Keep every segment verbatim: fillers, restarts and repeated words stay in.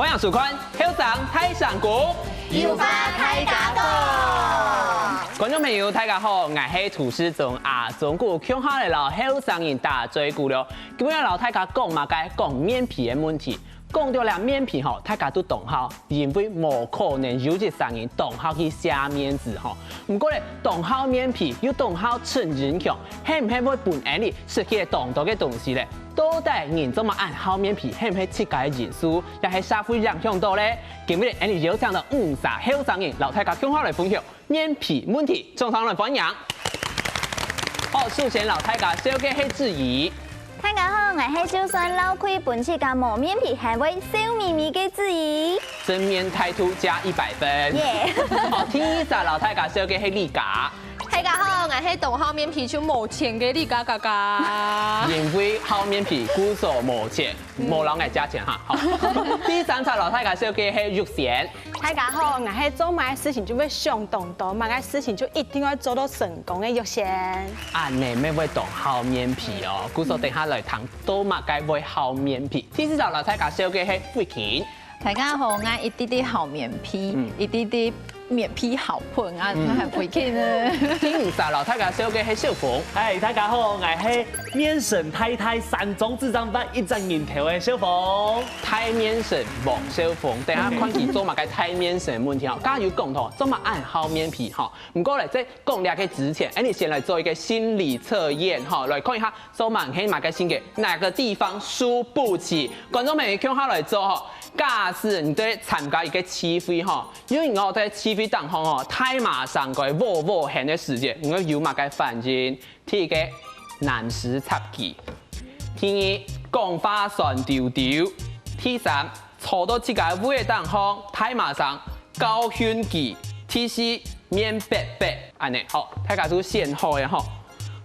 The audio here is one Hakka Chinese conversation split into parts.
歡迎收看《後生大聲公》，有話大家講。觀眾朋友，大家好，𠊎係主持人阿忠牯，共下來摎後生人打嘴鼓了。今日摎大家講麼个？講面皮个問題。講到這面皮吼，大家都當好，因為無可能有一儕人當好去寫面子吼。毋過咧，當好面皮又當好陳英強，係毋係會分𠊎俚失去當多个東西咧？ 到底人做麼恁好面皮，係毋係自家个因素，也係社會影響到咧？今日𠊎俚邀請到五儕後生人，摎大家共下來分享面皮問題，掌聲來歡迎。好，首先摎大家紹介係子怡。大家好，𠊎係就算老氣分自家無面皮，還會笑瞇瞇个子怡。正面態度加一百分。耶！好，第二儕摎大家紹介係麗嘉。 大家好，𠊎係當好面皮就無錢个麗嘉嘉嘉。因為好面皮，故所無錢，無摎𠊎借錢哈。好，第三儕摎大家紹介係玉仙。大家好，𠊎係做麼个事情就會想當多，麼个事情就一定愛做到成功个玉仙。恁呢乜會當好面皮哦，故所等下來談到麼个會好面皮。第四儕摎大家紹介係慧琴。 大家好，𠊎一滴滴好面皮，一滴滴面皮好噴啊，𠊎還會去呢。第五儕摎大家紹介係小鳳。嗨，大家好，𠊎係面神大大三張紙張發一隻人頭个小鳳。大面神王小鳳，等下看佢做麼个大面神个問題吼，剛剛有講到，做麼恁好面皮吼。毋過咧，在講這个之前，𠊎俚先來做一個心理測驗吼，來看一下 做麼个，麼个性格，哪個地方輸不起？觀眾朋友共下來做吼。假使你在參加一個聚會吼，有人哦在聚會當中吼，大嫲聲个喔喔喊个時節，你會有麼个反應？第一個，臨時插佢；第二，講話酸溜溜；第三， 坐到自家位仔當中，大嫲聲教訓佢，第四面白白，恁呢，好，大家都選好个吼。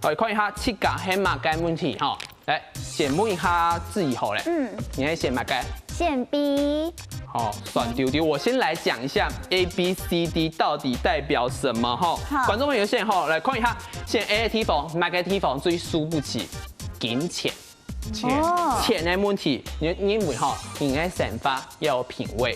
來看一下自家係麼个問題吼。來，先問一下子怡好了，嗯，你係選麼个？選B。好，酸溜溜。我先來講一下A B C D到底代表什麼吼。好。觀眾朋友選好，來看一下，選A个地方，麼个地方最輸不起？金錢。 錢，哦，錢个問題，你因為吼，人个生活要有品味，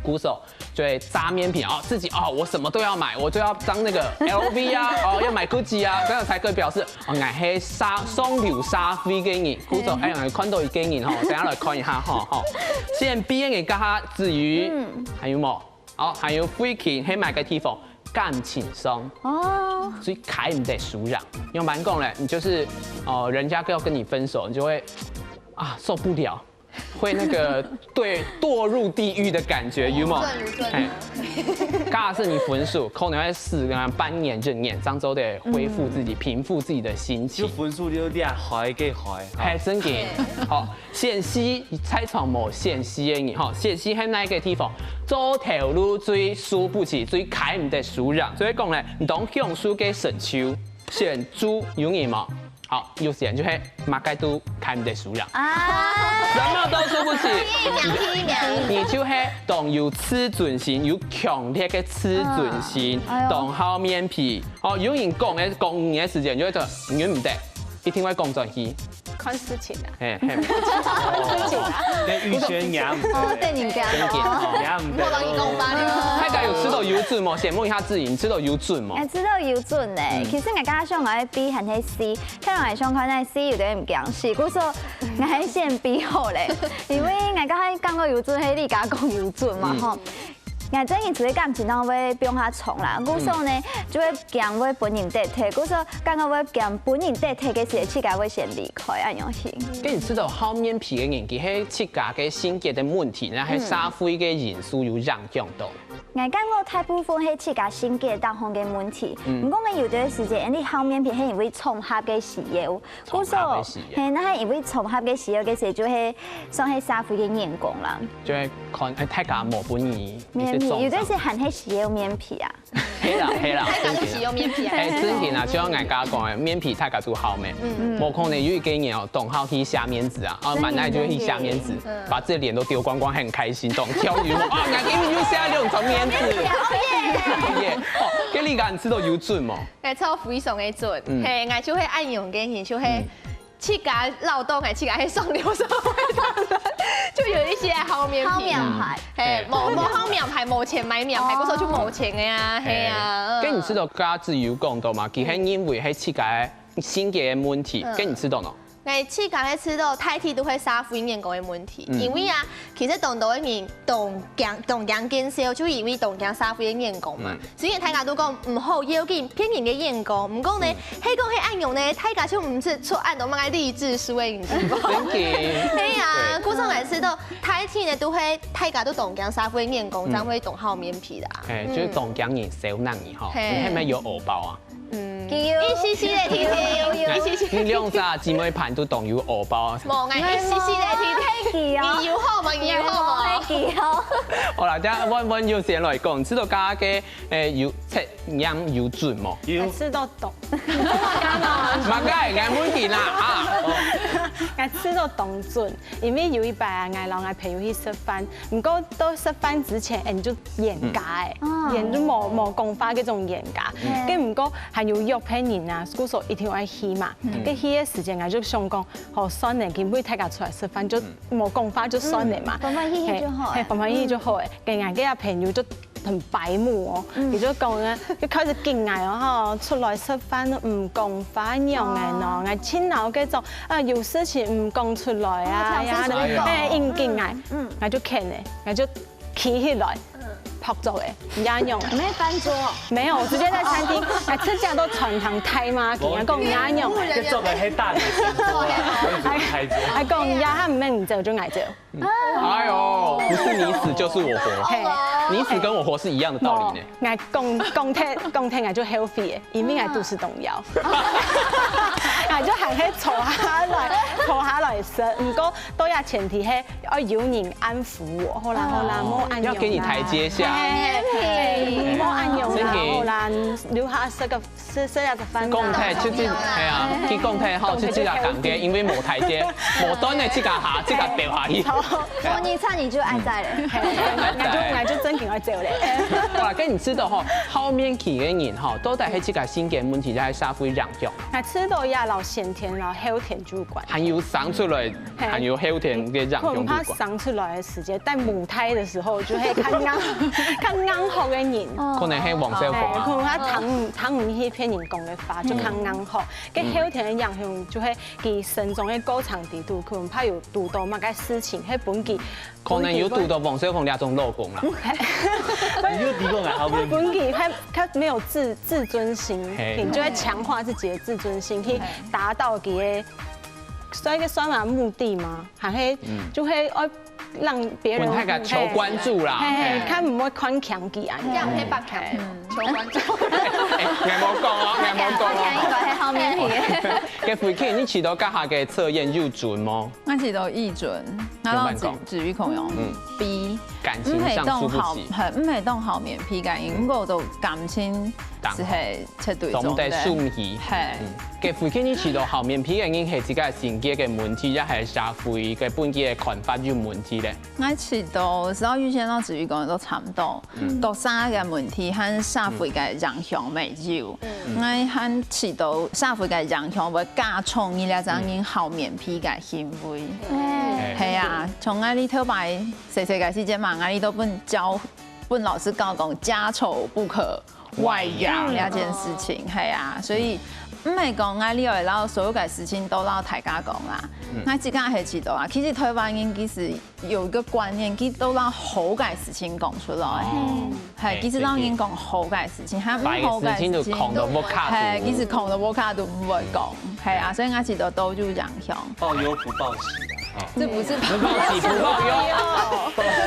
故所就會詐面皮哦，自己哦，我什麼都要買，我就要當那個L V啊，哦，要買Gucci啊，這樣才可以表示哦，𠊎係上上流社會个人。故所，哎，𠊎看到一個人吼，等下來看一下吼，吼，先畢業个哈，至於還有無？ 哦，還有慧琴係麼个地方？感情上，哦，所以開毋得手軟。用白講咧，你就是，哦，人家要跟你分手，你就會，啊，受不了，會那個，對，墮入地獄的感覺，有無？有準，有準。嘿，假使你分手，可能要試個半年、一年，這樣子得恢復自己，平復自己的心情。就分手就裂開个開。嘿，真个。好， 選C，在場無選C个人吼，選C係哪個地方？做頭路最輸不起，最開毋得手軟。所以講咧，你當享受个成就，選豬有人無？好，有些人就係麼个都開毋得手軟，啊，什麼都輸不起。第一名，第一名。你就係當有自尊心，有強烈个自尊心，嗯，哎喲，當好面皮。哦，有人講个，講你个時間，你就會覺得你毋得，一定會講轉去。 看事情啊。嘿，嘿。看事情啊。跟玉軒一樣。哦，對，你這樣。真个哦。一樣的。我幫你講吧。大家有食到有準無？先問一下子怡，你食到有準無？哎，食到有準呢。嗯。其實𠊎剛剛想愛B還係C，看來想看來C有點毋驚死，故所𠊎還選B好咧，因為𠊎剛剛講到有準，係你剛剛講有準嘛，嗯，吼。 𠊎最近自家感情當中會放較長啦，故所呢，就會驚會分人得忒，故所感覺會驚分人得忒个時節，自家會先離開，恁樣去。該你食到好面皮个人，佢係自家个性格个問題，還係社會个因素有影響到？𠊎感覺大部分係自家性格當中个問題。嗯。毋過呢，有个時節，你好面皮係因為場合个需要，故所，場合个需要。嘿，該係因為場合个需要，个時節就會算係社會个眼光啦。就會看，哎，大家無分你 面皮，有个時還係需要面皮啊。係啦，係啦，大家都需要面皮啊。哎，真个啊，就像𠊎剛剛講个，面皮大家都好咩？嗯。無可能有一個人哦，當好去下面子啊，啊，滿哪就會去下面子，嗯，把自己的臉都丟光光，很開心，當跳舞啊，𠊎今日又下兩張面子。耶！哦，該你講你食到有準無？哎，食到非常个準，嗯，嘿，𠊎就係恁樣个人，就係，嗯，自家老豆，自家係上流社會的人，就有一些好面皮。好面皮。嘿，無，無好面皮，無錢買面皮，哦。故所就無錢个啊，嘿啊。嗯。該你知道剛剛有講到嘛，佢係因為係自家个性格个問題，嗯。該你知道喏？𠊎自家係知道大體都係社會眼光个問題，嗯。因為啊，其實當多个人當驚，當驚見笑，就因為當驚社會个眼光嘛。嗯。 雖然大家都講毋好，要緊別人个眼光，毋過呢，嗯。係講係恁樣呢，大家就毋使出恁多麼个勵志書个，你知無？真个。係啊，對。故所𠊎知道，大體呢都係大家都當驚社會眼光，嗯。正會當好面皮啦。哎，就是當驚人笑你吼，嘿。你係毋係有偶包啊？嗯，有。一絲絲个，弟弟，有，有。一絲絲。你兩隻姊妹盤都當有偶包啊。無，𠊎一絲絲个，弟弟。你有好無？你有好無？好啦，等下問問優先來講，知道剛剛个 誒，有測驗有準無？有。試到懂。麼个？𠊎問你啦，啊。𠊎試到當準，因為有一擺啊，𠊎摎𠊎朋友去食飯，毋過到食飯之前，𠊎就冤家誒，嗯。冤就無，無講話該種冤家。嗯。該毋過還有約別人啊，故所一定愛去嘛。嗯。該去个時間，𠊎就想講，哦，算了，今晡日大家出來食飯，就無講話就算了嘛。嗯，講話去去就好誒。嘿，嘿，講話去去就好誒。嗯。 該𠊎个朋友就很白目哦，嗯。佢就講呢，就開始敬𠊎哦，吼，出來食飯毋講話樣个喏，哦。𠊎盡惱該種，啊，有事情毋講出來啊，哦，挑事情毋講。呀，哎，硬敬𠊎，嗯，嗯。𠊎就譴誒，𠊎就企起來，嗯。拍桌誒，這樣誒。你沒翻桌？沒有，我直接在餐廳，還直接到餐廳大罵佢，還講這樣誒。這做个係大女生桌啊，還，還講，呀，他毋免你走，就𠊎走。 哎呦，不是你死就是我活，嘿。你死跟我活是一樣的道理呢。𠊎講，講忒，講忒𠊎就後悔誒，因為𠊎肚屎當枵。𠊎就還係坐下來，坐下來食。毋過，都要前提係愛有人安撫我，好啦，好啦，嗯。莫恁樣啦。要給你台階下。嘿，嘿，嘿，莫恁樣啦，真的。好啦，留下食个 係，係啊，食飯啊。講忒就係，係啊，佢講忒吼，就係這個感覺，因為無台階，無端个這個下，這個掉下去。無你差你就愛在咧。嘿，𠊎就，𠊎就正經愛走咧。好啦，該你知道吼，好面皮个人吼，到底係這個性格問題，還係社會影響？𠊎知道也摎先天摎後天有關。還有生出來 嘿。還有後天个影響有關。可能他生出來个時節，在母胎个時候就係較硬，較硬殼个人。可能係黃小鳳啊。嘿，可能他聽毋，聽毋起別人講个話，就較硬殼。嗯。該後天个影響就係佢成長个過程裡肚，可能怕有堵到麼个事情，係分佢，可能有堵到黃小鳳這種老公啦。你有堵到𠊎後面。分佢，他，他沒有自，自尊心，嘿。你就會強化自己的自尊心，去達到佢个 所以个算法目的嘛，還係，嗯。就係愛讓別人分大家求關注啦，嘿，嘿，嘿。較毋會看輕佢啊。這樣可以吧？嗯。求關注。哎，𠊎無講哦，����無講哦。看輕應該係好面皮。該慧君，你試著這下个測驗有準無？𠊎試著已準，𠊎摎子，子瑜共樣，嗯。B。感情上輸不起。毋係當好，嘿，毋係當好面皮个人，毋過就感情 就係絕對中的。總得順序。嘿。嗯。該慧君你試著好面皮个人係自家性格个問題，也係社會个分佢个看法有問題咧？𠊎試著，只要預先摎子瑜講都差毋多，嗯。各儕个問題和社會个影響乜有。嗯。𠊎還試著社會个影響會加重你這種人好面皮个行為。嗯。係啊，從𠊎哩頭擺細細个時節嘛，𠊎哩都分教，分老師教講家醜不可 外揚這件事情，係啊，所以毋係講𠊎哩愛摎所有个事情都摎大家講啦。嗯。𠊎自家係試著啊，其實台灣人其實有一個觀念，佢都摎好个事情講出來。哦。係，其實摎人講好个事情，還毋好个事情都，壞个事情都囥到屋下肚。係，其實囥到屋下肚毋會講，係啊，所以𠊎試著都有影響。報憂不報喜啊。 這不是報喜不報憂。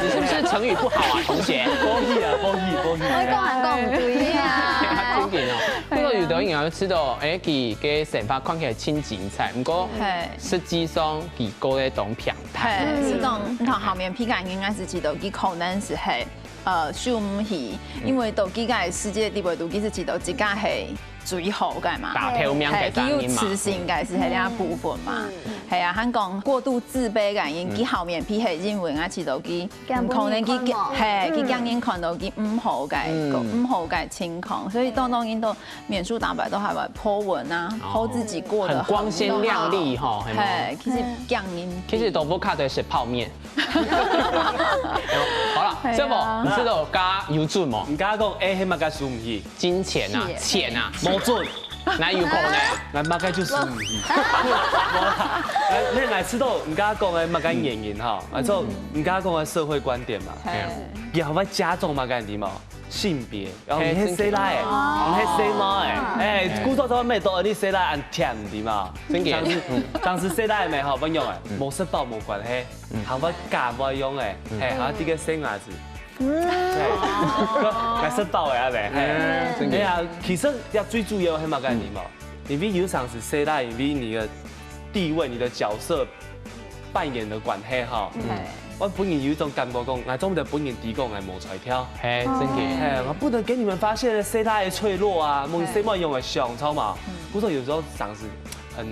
你是不是成語不好啊，同學？報喜啊，報喜，報喜。我講還講毋對啊。真的哦。不過有的人也會試著，哎，佢个生活看起來真精彩，不過，嘿。實際上佢過得當平淡。嘿，係講，你看好面皮个人，應該係試著佢可能係，嘿，呃，受毋起，因為到佢个世界裡背肚，佢係試著自家係最好个嘛。打頭名个聲音嘛。係，佢有自信个係這部分嘛。係啊，還講過度自卑个人，佢厚面皮係因為啊，知道佢，可能佢，係，佢驚人看到佢毋好个，毋好个情況，所以當當人都面書打扮都還會po文啊，po自己過得很光鮮亮麗哈，係無？係，其實驚人。其實都毋好看到係泡麵。好了，係啊。師傅，你食到加油準無？你剛剛講，欸，係麼个輸毋起？ 金錢啊，錢。錢啊，無準。哪有可能？𠊎麼个就輸毋起。無啦，𠊎，𠊎知道你剛剛講个麼个原因哈，啊，就你剛剛講个社會觀點嘛。係。佢還會加重麼个，你知無？性別，然後你係細倈仔，你係細妹仔，欸，故所做麼个都你細倈仔恁甜，你知無？真个。當時，當時細倈仔乜好，仰般樣仔，無食飽無關係，還會加會用仔，係，還有這個生伢子。 嗯。係，該食飽个啊咧，係。嗯，真个。係啊，其實這最主要係麼个，你知無？因為有常時細倈，因為你的地位、你的角色扮演的關係哈，嗯。𠊎本人有一種感覺講，𠊎做毋得分人知講𠊎無才調。係，真个。係，𠊎不能給你們發現細倈个脆弱啊，問細妹仰般想，知道嗎？嗯。不過有時候常時很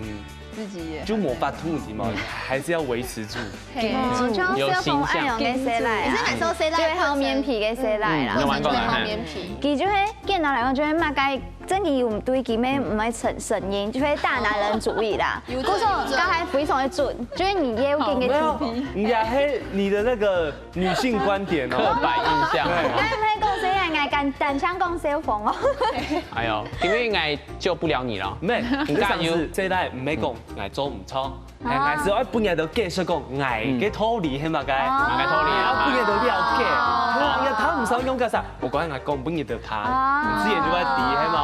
自己也就無法度，你知道嗎？還是要維持住。係，哦，像小鳳恁樣个細倈啊，你是感受細倈，就係厚面皮个細倈啦。嗯，有玩過嗎？厚面皮。佢就係簡單來講，就係麼个，真个有對佢乜毋愛承，承認，就係大男人主義啦。有準，故所有準。剛才非常的準，就係你也有跟个題。哦，沒有，你也係你的那個女性觀點哦。刻板印象。對。𠊎毋係講細倈，𠊎單，單淨講小鳳哦。哎喲，因為𠊎 救不了你了。毋係，你加油。你上次這代毋係講𠊎做毋著，啊。𠊎係愛分人家解釋講𠊎个道理係麼个，麼个道理啊？愛分人家了解，啊，人家他毋想用个啥，我剛才講分人家聽，啊。你自然就會知，係嘛？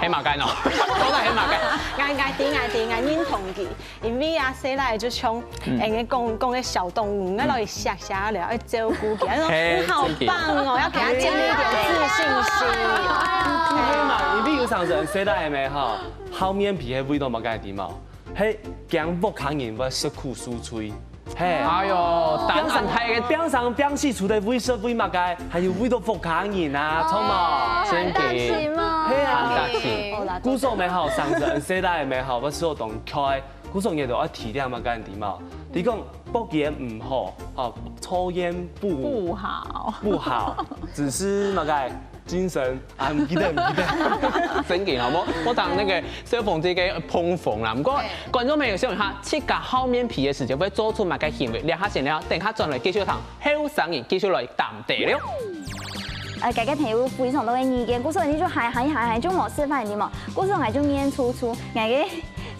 係麼个喏？講个係麼个？𠊎，𠊎知，𠊎知，𠊎認同佢。 因為啊，細倈就像，嗯。𠊎講，講个小動物，𠊎老係惜惜了，愛照顧佢，哎喲，嘿，你好棒哦，真的。要給他建立一點自信心。係嘛，因為有常時細倈仔乜吼，厚面皮係為著麼个知無？係驚屋下人會食苦受罪。係。哎喲，膽恁大个。平常，平常除了為食為麼个，還有為著屋下人啊，著無？哦，真的。很擔心哦。係啊。很擔心。好啦，故所乜吼，常時細倈仔乜吼，會受當開。 故所𠊎兜愛體諒嘛，該人知無？你講，抽菸毋好，吼，抽菸不，不好。不好，只是麼个精神啊，毋記得，毋記得。真个哦，無，無當該个小鳳姐个捧紅啦。毋過，觀眾朋友想一下，自家厚面皮个時節會做出麼个行為？這下先尞，等下轉來繼續談。 後生人繼續來談底了。呃，該个朋友非常多个意見，故所你就喊喊喊喊，就無示範，你無，故所𠊎就面粗粗，𠊎个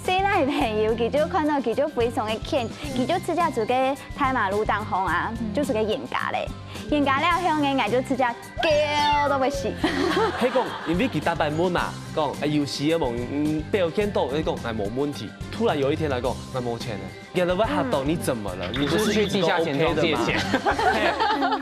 細倈朋友，佢就看到佢就非常个譴，佢就直接就个大馬路當中啊，就是个冤家咧，冤家了後呢，𠊎就直接叫到會死。係講，因為佢逐擺問嘛，講，哎，有時个問，嗯，表現到，佢講，哎，無問題。突然有一天來講，哎，無錢了。 你都會嚇到，你怎麼了？你不是去地下錢莊借錢？你不是一直都OK的嗎？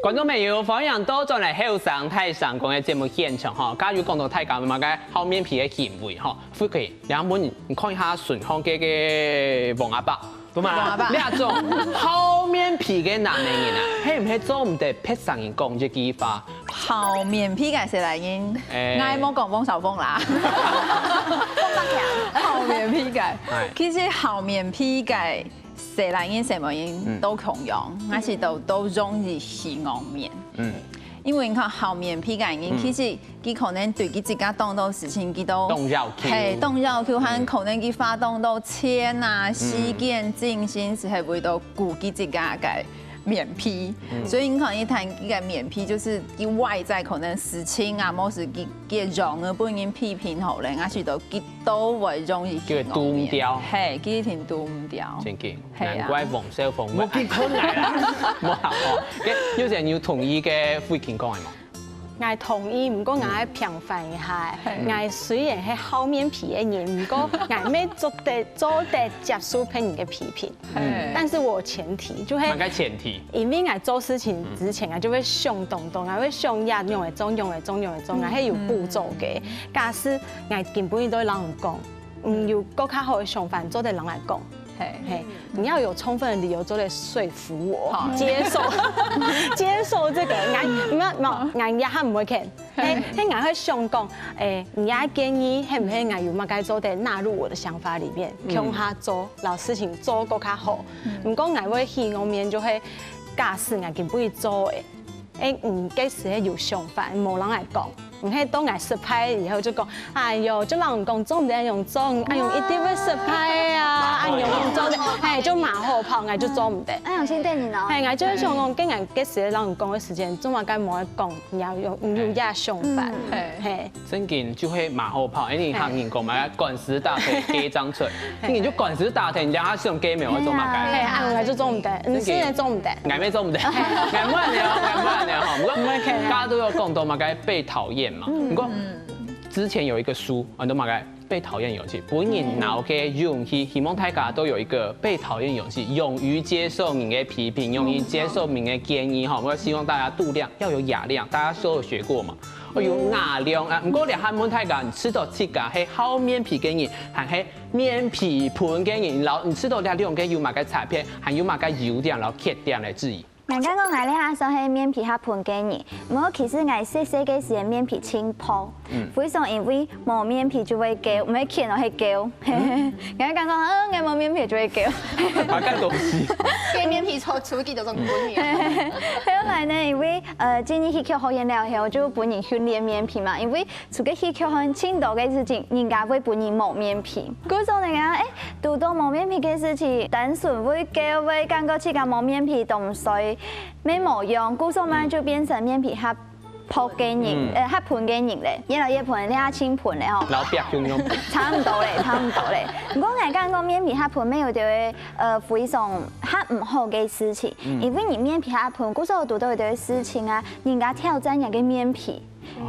觀眾朋友，歡迎倒轉來後生大聲公个節目現場吼，假如講到大家麼个厚面皮个行為吼，富貴，兩分你看一下順風个个王阿伯。 對嘛？這種厚面皮个男仔人啊，係毋係做毋得別儕人講一句話？厚面皮个細倈人，欸。𠊎無講汪小鳳啦。厚面皮个，欸。其實厚面皮个細倈人、細妹人都共樣，嗯。但是都，都容易起戇面。嗯。因為你看厚面皮个人，嗯。其實 佢可能對佢自家當多事情，佢都當要求。係，當要求，還可能佢花當多錢啊、嗯。時間、精神，係為著顧佢自家个面皮。嗯。所以你看，佢談佢个面皮，就是佢外在可能事情啊，無係佢，佢个樣啊，分人批評好咧，還係都佢都會容易就會堵毋掉。係，佢一定堵毋掉。真个，係啊。難怪黃少峰會。我見佢來啦。無好哦，OK，有些人有同意个慧琴講个無？ 𠊎同意，毋過𠊎愛平反一下。嗯。𠊎雖然係厚面皮个人，毋過𠊎乜做得，做得接受別人个批評。嗯。但是我有前提，就係，麼个前提？因為𠊎做事情之前，𠊎就會想當多，𠊎會想這樣會做，樣會做，樣會做，𠊎係有步驟个。嗯。假使𠊎根本都會摎人講，嗯，有過較好个想法，做得摎𠊎講。嘿，你要有充分的理由做得說服我接受接受這個，𠊎毋係毋係，𠊎也還毋會看。嘿，嘿，𠊎會想講，欸，你个建議係毋係𠊎有麼个做得納入我的想法裡面，共下做，摎事情做過較好。毋過𠊎會希望面就係假使𠊎今晡日做欸，欸，你該時係有想法，無人來講。毋係當𠊎失敗以後就講，哎喲，就摎人講做毋得恁樣做，恁樣一定會失敗啊，恁樣毋做得，哎，就馬後炮，𠊎就做毋得。哎，有心對你呢。哎，𠊎就會想講，跟人該時摎人講个時間，做麼个無愛講，你要有你有這想法，嘿。正經就係馬後炮，因為客人講嘛，管子打忒雞掌出，正經就管子打忒，你兩下想雞毛會做麼个？哎，啊，𠊎就做毋得，嗯，真个做毋得。 𠊎乜做毋得，𠊎毋恁樣，𠊎毋恁樣吼。毋過，大家都有講到嘛，該被討厭嘛。毋過，之前有一個書，很多嘛，該被討厭勇氣，分人惱个勇氣，希望大家都有一個被討厭勇氣，勇於接受人的批評，勇於接受人的建議哈。我希望大家度量要有雅量，大家都有學過嘛。哦，有雅量啊，毋過這下問大家，你知道自家係好面皮个人，還係面皮糞个人，然後你知道這兩個有麼个差別，還有麼个優點，然後缺點來質疑。 𠊎感覺𠊎這下算係面皮較糞个人，毋過其實𠊎細細个時節面皮盡薄，非常因為無面皮就會噭，毋係譴哦，係噭。𠊎感覺，嗯，𠊎無面皮就會噭。把該東西。該面皮抽出去就做糞个。後來呢，因為呃，進入戲曲學院了後，就分人訓練面皮嘛，因為 除个戲曲項盡多个事情，人家會分人無面皮。故所呢，欸，堵到無面皮个事情，單純會噭，會感覺自家無面皮當衰，乜無用。故所嘛就變成面皮較薄个人，呃，較糞个人咧，越來越糞，你看盡糞咧吼。摎壁共樣。差毋多咧，差毋多咧。毋過𠊎感覺面皮較糞，乜有兜个呃非常較毋好个事情，因為你面皮較糞，故所堵到有兜个事情啊，人家挑戰你个面皮。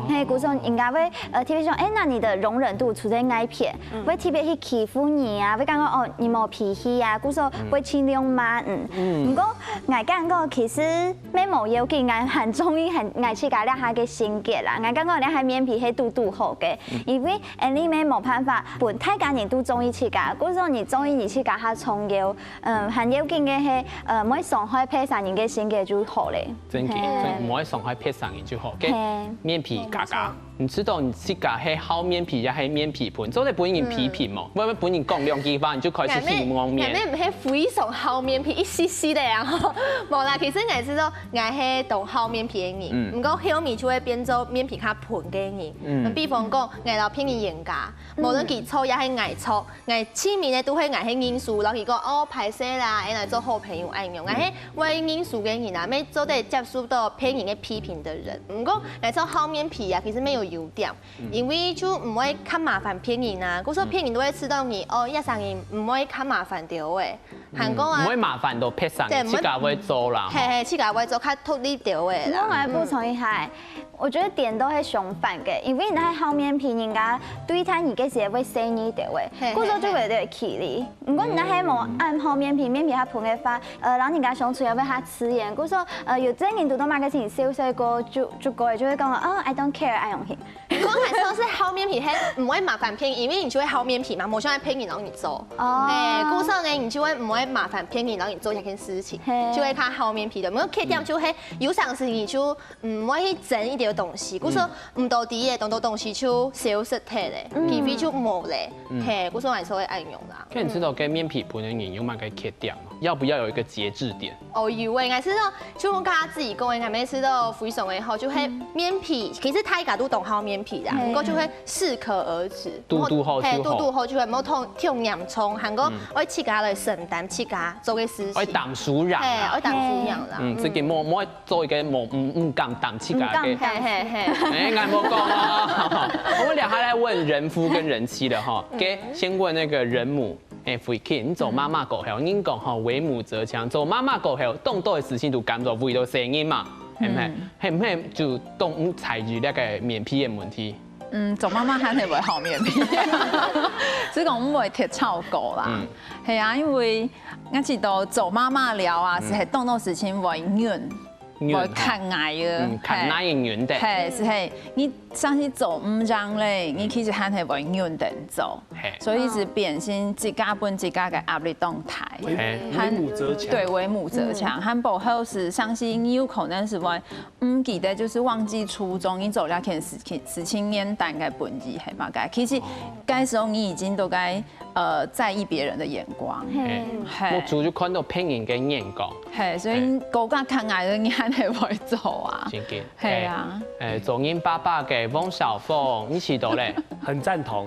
嘿，故所人家會呃特別想，欸，那你的容忍度出在哪一片？會特別去欺負你啊，會感覺哦你無脾氣啊，故所會盡量罵你。毋過𠊎感覺其實乜無要緊，𠊎還中意還𠊎自家這下个性格啦。𠊎感覺這下面皮係堵堵好个，因為恁樣乜無辦法分大家人都中意自家，故所你中意你自家較重要。 嗯，還要緊个係，呃，毋會傷害別儕人个性格就好咧。正經，嘿。所以毋會傷害別儕人就好。該嘿。面皮嘎嘎，你知道你自家係好面皮也係面皮糞，做得分人批評無？會毋會分人講兩句話，你就開始希望面？𠊎乜，𠊎乜毋係非常好面皮，一絲絲个啊。無啦，其實𠊎知道，𠊎係當好面皮个人，嗯。毋過後面就會變做面皮較糞个人。嗯。比方講，𠊎摎別人冤家，無論佢錯也係𠊎錯， 𠊎盡明个都係𠊎係認輸，摎佢講哦，歹勢啦，𠊎來做好朋友恁樣。𠊎係會認輸个人啊，乜做得接受到別人个批評个人。毋過𠊎做好面皮啊，其實乜有優點，因為就毋會較麻煩別人啊。故所別人都會知道你哦，這儕人毋會較麻煩著欸，還講啊，毋會麻煩到別儕，對，毋會自家會做啦。嘿嘿，自家會做，較獨立著欸啦。我來補充一下， 我覺得顛倒係相反个，因為你係好面皮，人家對待你个時節會細膩兜欸，嘿，故所就會有點距離。如果你係無恁好面皮，面皮較糞个話，呃，然後人家相處也會較自然。故所，呃，有真人堵到麼个事情，笑笑過就就過了，就會講，哦，I don't care，恁樣形。講還算是好面皮，係毋會麻煩別人，因為你就會好面皮嘛，無想愛別人摎你做。哦。嘿，故所呢，你就會毋會麻煩別人摎你做這件事情，嘿。就會較好面皮个。毋過缺點就係，有常時你就 毋會去爭一兜東西，故所毋到底个當多東西就消失忒咧，機會就無咧，嘿，故所還係會恁樣啦。該你知道該面皮糞个人有麼个缺點嗎？要不要有一個節制點？哦，有欸，𠊎知道，就像剛剛自己講个，𠊎乜知道非常个好，就係面皮，其實大家都當好面皮啦，嘿。毋過就會適可而止，堵堵好就好。嘿，堵堵好就好，莫忒忒嚴重，還過愛自家來承擔自家做个事情。愛當輸贏啦。嘿，愛當輸贏啦。嗯，這個莫莫 做一個無，毋，毋敢擔自家个。毋敢擔。嘿，嘿，嘿。欸，𠊎無講哦。我們等下來問人夫跟人妻了哈。OK，先問那個人母，欸，慧卿，你做媽媽過後，人講吼，為母則強，做媽媽過後，當多个事情都感覺為著細人嘛，係毋係？係毋係就當毋在意這個面皮个問題？嗯，做媽媽還係會好面皮，只講毋會忒超過啦。嗯。係啊，因為𠊎知道做媽媽了啊，係當多事情會忍。會較矮个，嗯，較矮个人的。嘿，是嘿，你上去做毋贏咧，你其實還係會認真做，嘿所以係變成自家分自家个壓力當大。嘿還為母則強對，為母則強，還不好是上去你有可能係會毋記得，就是忘記初衷，你做了件事情，事情原單个本意係麼个？其實該時候你已經都該呃在意別人的眼光，嘿嗯，嘿目珠就看到別人个眼光。嘿，所以高个較矮个你還係會做啊，真个。嘿啊，哎，做人爸爸个汪小凤，你試著咧？很贊同。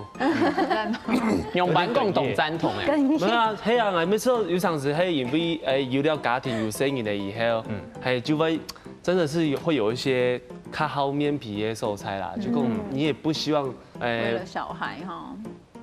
用辦公當贊同哎。跟沒有啊，嘿啊，每次有常時嘿，因為哎有了家庭有細人了以後，嗯，嘿就會真的是會有一些較厚面皮个所在啦，就講你也不希望為哎了小孩哈，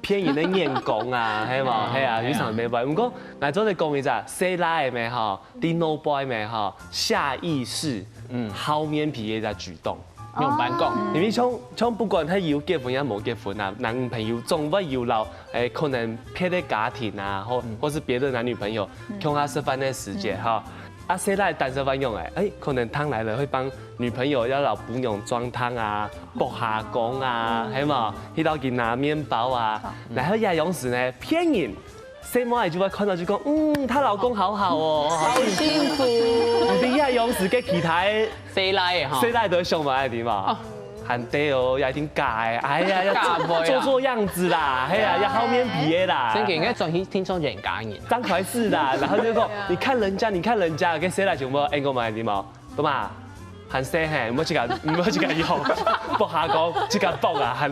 別人个眼光啊，嘿嘛，嘿啊，嘿啊有常沒辦法。不過，來做得講一下，細倈仔咩哈，低 no boy 咩哈，下意識，嗯，厚面皮个一隻舉動。用辦公。因為像像不管佢有結婚也無結婚啊，男女朋友總會有老，誒，可能別个家庭啊，或或是別的男女朋友，共下食飯个時節哈，啊，細倈單身飯用誒，誒，可能湯來了會幫女朋友要老姑娘裝湯啊，剝蝦公啊，係嘛，去到佢拿麵包啊，然後也有時呢，別人。細妹仔就會看到就講，嗯，她老公好好哦，好幸福。你這樣有時个其他 細倈个哈。細倈都想嘛，愛點嘛？很對哦，也一定假的，哎呀，要做做樣子啦，哎呀，要厚面皮的啦。真个應該轉去聽從人家人。張懷是啦，然後就說，你看人家，你看人家，跟細倈全部，哎，我們愛點嘛？對嘛？很細嘿，莫去搞，莫去搞用，不下工，去搞爆啊，很，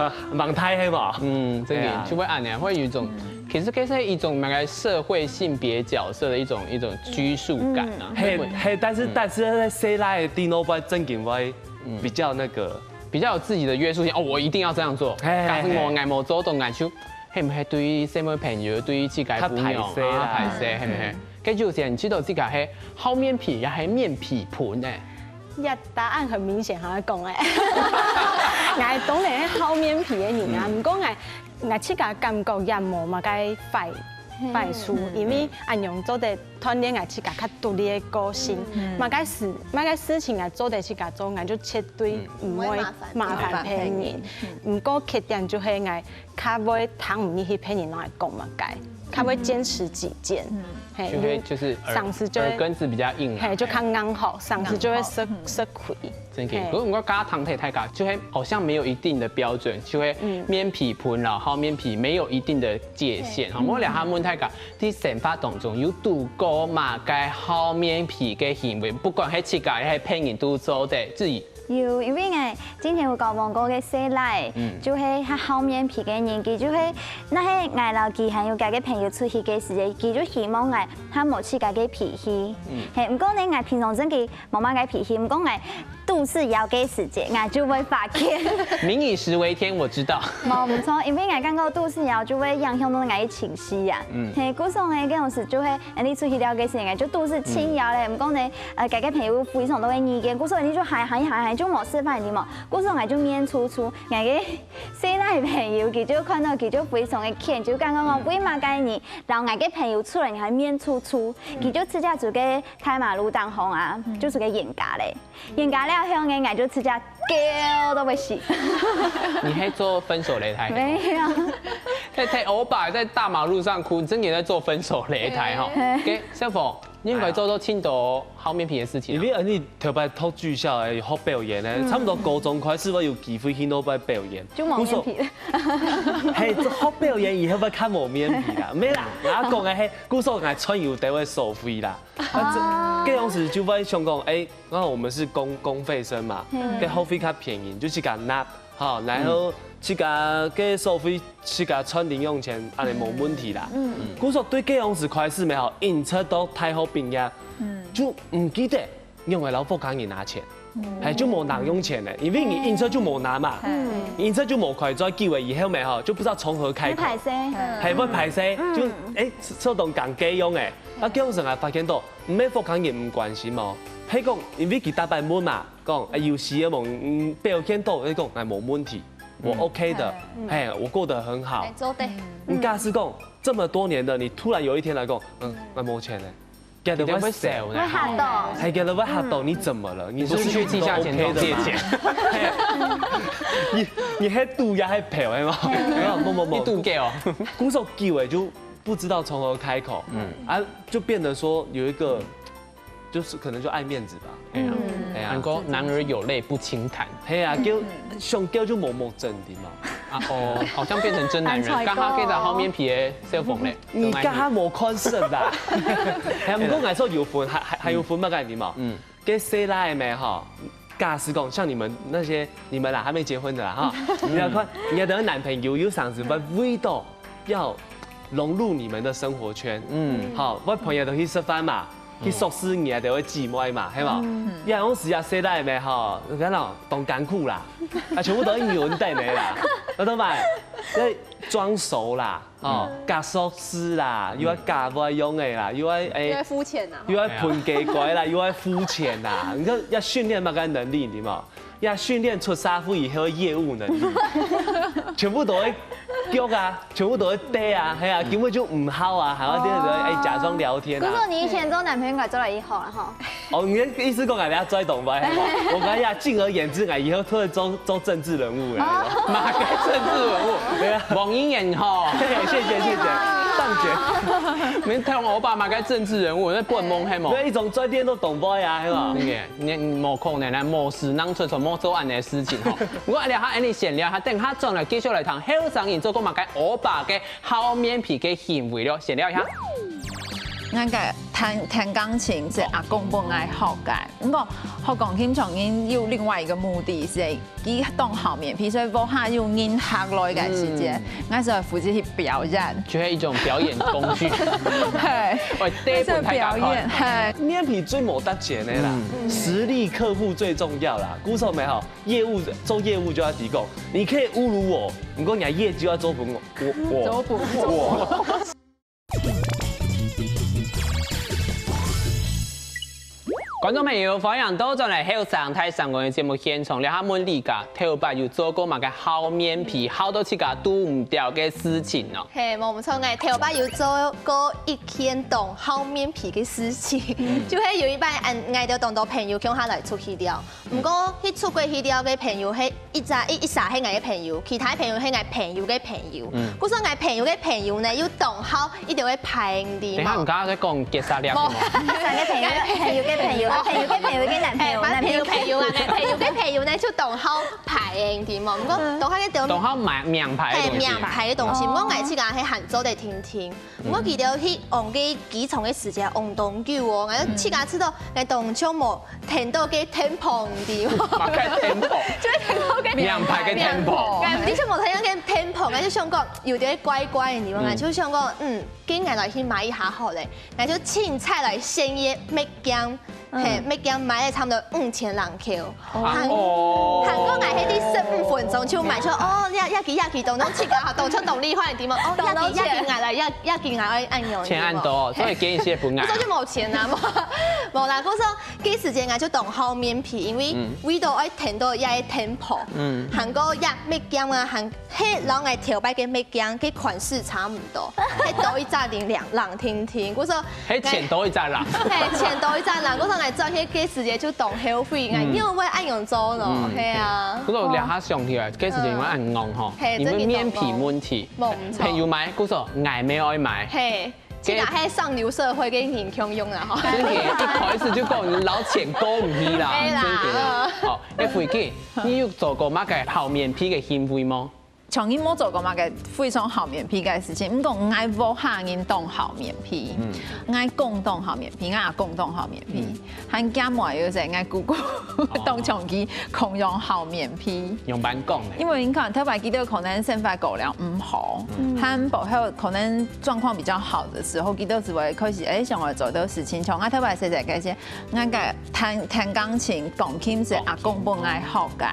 啊，蠻太黑嘛。嗯，真个就會恁樣，會有一種，其實其實一種那個社會性別角色的一種一種拘束感啊。嘿嘿，但是但是在細倈的地方，正經會比較那個。比較有自己的約束性哦，我一定要這樣做。嘿嘿嘿假使我愛無做到，愛就，係毋係對於細妹朋友，對於自家姑娘較歹勢啦啊，歹勢，係毋係？該就有時你知道自家係厚面皮，也係面皮盆呢。呀，答案很明顯，好像講誒。𠊎當然係厚面皮个人啊，毋過𠊎𠊎自家感覺也無麼个壞壞處，因為恁樣做得 鍛鍊𠊎自家較獨立个個性。麼个事麼个事情𠊎做得自家做，𠊎就絕對毋會麻煩別人。毋過缺點就係𠊎較會聽毋入去別人摎𠊎講麼个，較會堅持己見。嘿，就會就是耳上司就會耳根子比較硬啊。嘿，就較硬吼，上司就會食食虧。真个，嘿可是我剛剛聽大家，就係好像沒有一定的標準，就係面皮盆，然後面皮沒有一定的界限。好，我兩下問大家，在生活當中有堵過麼个厚面皮个行為，不管係自家還係別人都做得，自己有，因為𠊎之前有交往過个細倈，就係較厚面皮个人，佢就係，若係𠊎摎佢還有佢个朋友出去个時節，佢就希望𠊎較無自家个脾氣。係，毋過呢，𠊎平常真个無麼个脾氣，毋過𠊎肚屎枵个時節，𠊎就會發譴。民以食為天，我知道。無毋著，因為𠊎感覺肚屎枵就會影響到𠊎个情緒啊。係，故所呢，該種時就會，呃，你出去尞个時節，就肚屎盡枵咧。毋過呢，呃，佢个朋友非常多个意見，故所你就喊喊喊喊，就無食飯哩嘛。故所𠊎就面臭臭，𠊎个細倈朋友佢就看到佢就非常个譴，就感覺講為麼个你摎𠊎个朋友出來你還面臭臭，佢就直接就在大馬路頂項啊，就就該冤家咧。 冤家了後呢，𠊎就直接噭到會死。你還做分手擂台？沒有，太太歐巴在大馬路上哭，真的在做分手擂台哈。嘿給小鳳，你應該做到盡多厚面皮的事情啊。因為你頭擺讀劇校誒，學表演誒，差不多高中開始會有機會去那邊表演。就無面皮。嘿，這學表演以後會較無面皮啦，沒啦，我講个嘿，故所𠊎賺有得會收費啦。啊，這這樣子就會想講，哎，那我們是公公費生嘛，該學費較便宜，就自家納，哈，然後自家个收費自家賺零用錢，恁樣無問題啦。故所對這樣子開始沒好，一直到大學畢業，就毋記得用來摎屋下人拿錢，哎，就無零用錢了，因為你一直就無拿嘛，一直就無開，做久了以後沒好，就不知道從何開口。歹勢。還會歹勢，就哎，這種講這樣誒，啊，這樣子𠊎發現到，毋係屋下人毋關心哦，係講因為佢逐擺問嘛，講哎有事無，嗯，表現到，佢講哎無問題，我OK的，嘿，我過得很好。做得。你假使講這麼多年的，你突然有一天來講，嗯，𠊎無錢了，你都會笑呢。會嚇到。還覺得會嚇到，你怎麼了？你不是去地下錢莊借錢？你你還賭也還賠，係嗎？沒有，沒有，沒有。你賭給哦。鼓手久了就不知道從何開口，嗯啊，就變得說有一個，就是可能就愛面子吧。哎呀，哎呀，很多男兒有淚不輕彈。係啊，就想叫就默默真的嘛。啊哦，好像變成真男人，剛剛給他好面皮的小鳳嘞。 你剛剛無看識啦。還毋過𠊎說有分，還還還有分麼个你嘛？嗯，跟細倈仔們哈，假使講像你們那些你們啦還沒結婚的啦哈，你要看，你的男朋友有常時會為到要融入你們的生活圈，嗯，好，我朋友都去食飯嘛，去熟識你的姊妹嘛，係嘛？也有時啊細倈仔們哈，你看咯，當艱苦啦，啊全部都係女人等的啦，那怎麼辦？要裝熟啦。 哦，加熟識啦，又愛加會用个啦，又愛誒，又愛付錢啊。又愛分雞乖啦，又愛付錢啦。你看要訓練麼个能力，你知無？要訓練出社會以後的業務能力，全部都會叫啊，全部都會對啊，係啊，根本就毋好啊，還要對對哎假裝聊天啊。可是你以前做男朋友應該做得以後了哈。 哦，你的意思講𠊎等下做同伴，係無？我跟你講，敬而遠之，𠊎以後都會做做政治人物了。麼个政治人物？對啊，王英眼吼。謝謝謝謝，上節。你同歐巴麼个政治人物，那不能蒙黑毛。對，一種專店都同伴啊，係無？你你無可能啊，無事，人出出無做恁个事情吼。不過聊下，恁樣先聊下，等下轉來繼續來談後生人做過麼个歐巴个好面皮个行為了，先聊一下。 𠊎个彈彈鋼琴係阿公分𠊎學个，毋過學鋼琴當然有另外一個目的，係佢當好面皮，所以屋下有人客來个時節，𠊎就負責去表演。就係一種表演工具。係，會帶分大家看。係表演，係。面皮最無值錢个啦，實力客戶最重要啦。鼓手們吼，業務做業務就要提供，你可以侮辱我，毋過你的業績要做分我，我我我。 觀眾朋友，歡迎倒轉來後生大聲公个節目現場，這下問你个，頭擺有做過麼个好面皮，好到自家堵毋牢个事情呢？係，無毋著，𠊎頭擺有做過一件當好面皮个事情，就係有一擺，嗯，𠊎兜當多朋友共下來出去尞，毋過去出國去尞个朋友，係一隻一一儕係𠊎个朋友，其他朋友係𠊎朋友个朋友。故所𠊎朋友个朋友呢，又當好 一定會排你嘛。等下你剛剛在講結殺了，無，結殺个朋友，朋友个朋友，啊，朋友个朋友个男朋友，哎，男朋友个朋友啊，男朋友个朋友呢，就當好排个，你知無？毋過當好个，當好名名牌个東西。係，名牌个東西。毋過𠊎自家係還做得定定。毋過佢兜去往个機場个時間，往當久哦，𠊎自家知道，𠊎當像無 聽到个tempo，你知無？麼个tempo？就係聽到个名牌个tempo。哎，毋係全部聽到个tempo，𠊎就想講有點怪怪，你知無？𠊎就想講，嗯，今日來去買一下好了，𠊎就凊彩來選一个墨鏡，係，墨鏡買了差不多五千零箍。還還過𠊎係第十五分鐘就買，就哦，這這支這支當當自家，當像當厲害，你知無？哦，這支這支𠊎來，這這支𠊎愛恁樣，錢恁多，所以建議係分𠊎。所以就無錢啊，無無啦，故所 該時節𠊎就當好面皮，因為為著愛聽到這个tempo，還過這墨鏡啊，還係摎𠊎頭擺个墨鏡，該款式差毋多，係多一隻零零零零零，故所係錢多一隻零。係錢多一隻零，故所𠊎轉去該時節就當後悔，𠊎仰會恁樣做呢？係啊。不過這下想起來，該時節因為恁戇吼，係，因為面皮問題，真个當戇。無錯。朋友買，故所𠊎乜愛買。係。 這个係上流社會个人共樣啦，吼。真个，一開始就講你摎錢過毋去啦，係啦。真个。好，哎，慧君，你有做過麼个好面皮个行為無？從來無做過麼个非常好面皮个事情，毋過𠊎屋下人當好面皮，𠊎公當好面皮，𠊎阿公當好面皮，還加埋有一個𠊎姑姑當像佢共樣好面皮。仰般講呢？因為你看，頭擺佢兜可能生活過了毋好，還過後可能 狀況比較好的時候，佢兜就會開始，哎，想要做的事情，像𠊎頭擺細細个時，𠊎个彈彈鋼琴、鋼琴係阿公分𠊎學个，